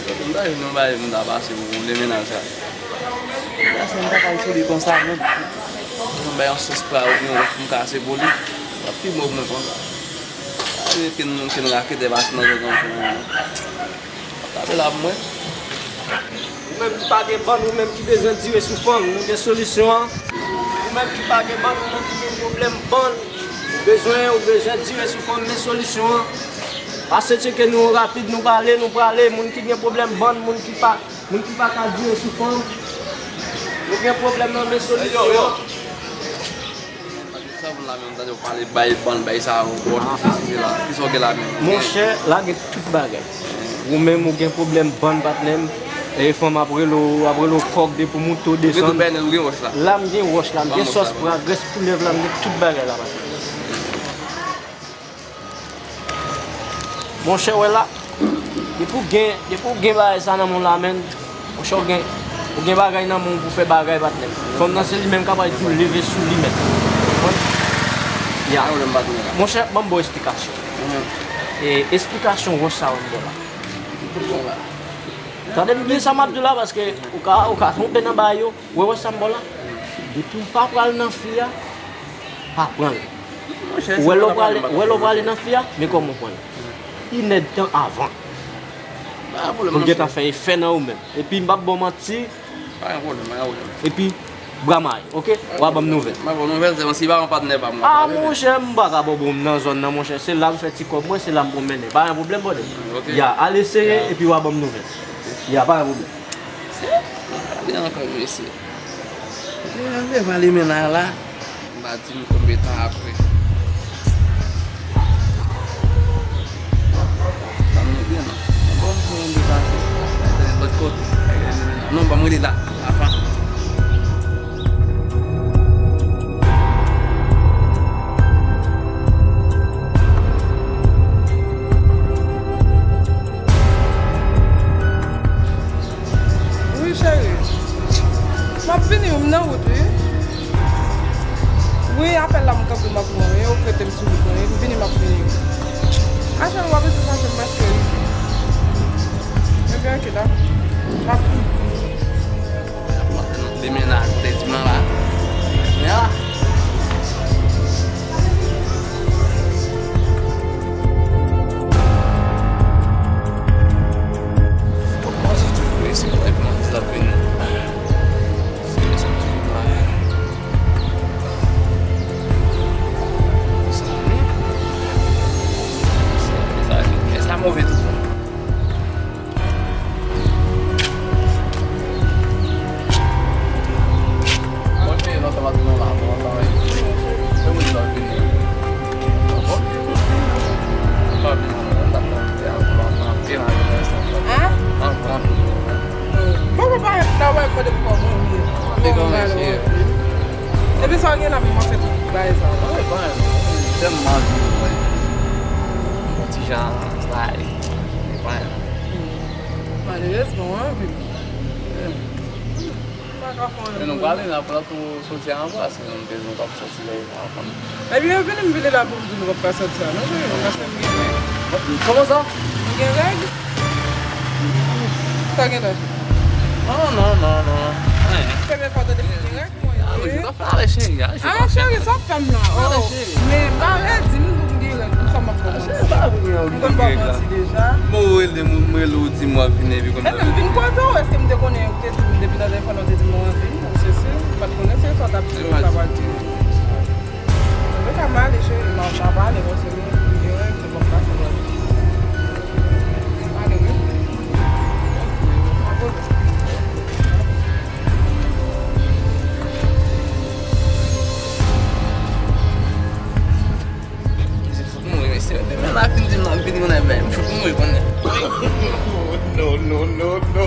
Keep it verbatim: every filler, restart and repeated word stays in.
M ta jwenn yon bagay pou m ta pase pou demenaj la. Pase m ta pral sou li konsa menm. Yon bay yon sòs pra oubyen yon wòch pou m kase pou li. L ap pi bon pou mwen konsa. Pase ken, ken raketè pase nan zòn nan pou mwen. Tape la pou mwen. Ou menm ki pa gen bann, ou menm ki bezwen dire sou fanm, nou gen solisyon an. Ou menm ki pa gen bann, ou menm ki gen pwoblèm bann, ou bezwen, ou bezwen dire sou fanm, men solisyon an. Pase tcheke nou rapid, nou prale, nou prale. Moun ki gen pwoblèm bann, moun ki pa, moun ki pa ka dire sou fanm, nou gen pwoblèm nan, men solisyon an. Sa moun la menm tande w pale bay bann bay sa yo, wòch, sesi, sela. Kisa w gen la menm? Monchè, la gen tout bagay. Ou menm ou gen pwoblèm bann patnè m, e fanm ap rele w, ap rele w kòk depi w moute w desann. Ou gen tout bagay nèt, ou gen wòch la. La m gen wòch la, m gen sòs pra, grès koulèv la, m gen tout bagay la patnè m. Monchè, wè la, depi w gen, depi w gen bagay sa nan men w la, menn, monchè, w gen, w gen bagay nan men w pou fè bagay, patnè. Fanm nan, se li menm k ap pral di w leve sou li, mèt. Konprann? Ya. Monchè, ban m ba w esplikasyon. E, esplikasyon wòch sa yo m ba w la. Tande m byen sa m ap di w la, paske ou ka, ou ka twonpe nan bagay yo. Ou wè, wè sa m ba w la? Depi w pa pral nan fi a, pa pran l. Ou wè lè w prale, ou wè lè w prale nan fi a, men kòman w pran l. Inèdtan avan. Pou l gentan fè efè nan ou menm. Epi m p ap ba w manti. Pa gen pwoblèm, pa gen pwoblèm. Epi, bra mare, oke? W a ban m nouvèl. Mwen ba w nouvèl, se yon si pa yon patnè pa m. Ah, monchè, m pa ka ba w bon nan zòn nan, monchè. Se la m fè ti kòb mwen, se la m pwomennen. Pa gen pwoblèm, brother. Ya, al eseye, epi w a ban m nouvèl. Ya, pa gen pwoblèm. Gade ankò, mesye. Li rantre pale men la la. M pa di m konbyen tan apre. Sa m mete non. Bon, m fè yon depase. Lòt kote. Non, ban m rele la. Avan. Wi, cheri. M ap vini, wi, m nan wout, wi. Wi, apèl la m kanpe, m ap pran, wi. Ou k rete m sou wout mwen, wi. M vini, m ap vini, wi. A, cheri, w ap rete chache m prèske, wi. Ebyen, oke, dakò. M ap vini. Demen la, kote di m nan la. Men la. Kòman se toujou esi, w ap vini. Se sa m toujou pa. Sa, sa, sa move tou. Hein? Poko pa la wè mande m kòman ou ye. Kòman ou ye? Epi sa w gen la menm ap fè tout bagay sa. Tèlman anvi wè. Yon ti jan bay. Malerezman, w anvi. M pa ka fè anyen. Men nou prale, n ap pran tou soti a anba, si nou te di nou t ap soti la, e pa konn. Ebyen, vini m vini la pou m di nou p ap ka soti a, non, cheri, paske m gen règ. Kòman sa? M gen règ? Sa gen la? Non, non, non, non. Premye fwa w tande fi gen règ? Ah, cheri, sa w fè m la. Oh, men pa redi m pou m gen règ, pou sa m ap fè. M konn pa manti deja. Bon, ou rele m, mwen rele w, di m w ap vini, epi kòm... Ebyen, m vin kote w, èske m te konnen ou te di m depi nan telefòn, ou te di m w ap vini? Ou se si, m pa t konnen se sa w t ap di m, sa pral di. Mwen ka m ale, cheri, m a, m a pale, paske m gen règ, m p ap pase lòt. Ale, wi. M a poze. Mesye, fout mouri, mesye. Demen la fin di m nan vini, mwen, men, m fout mouri konnen. No, no, no, no.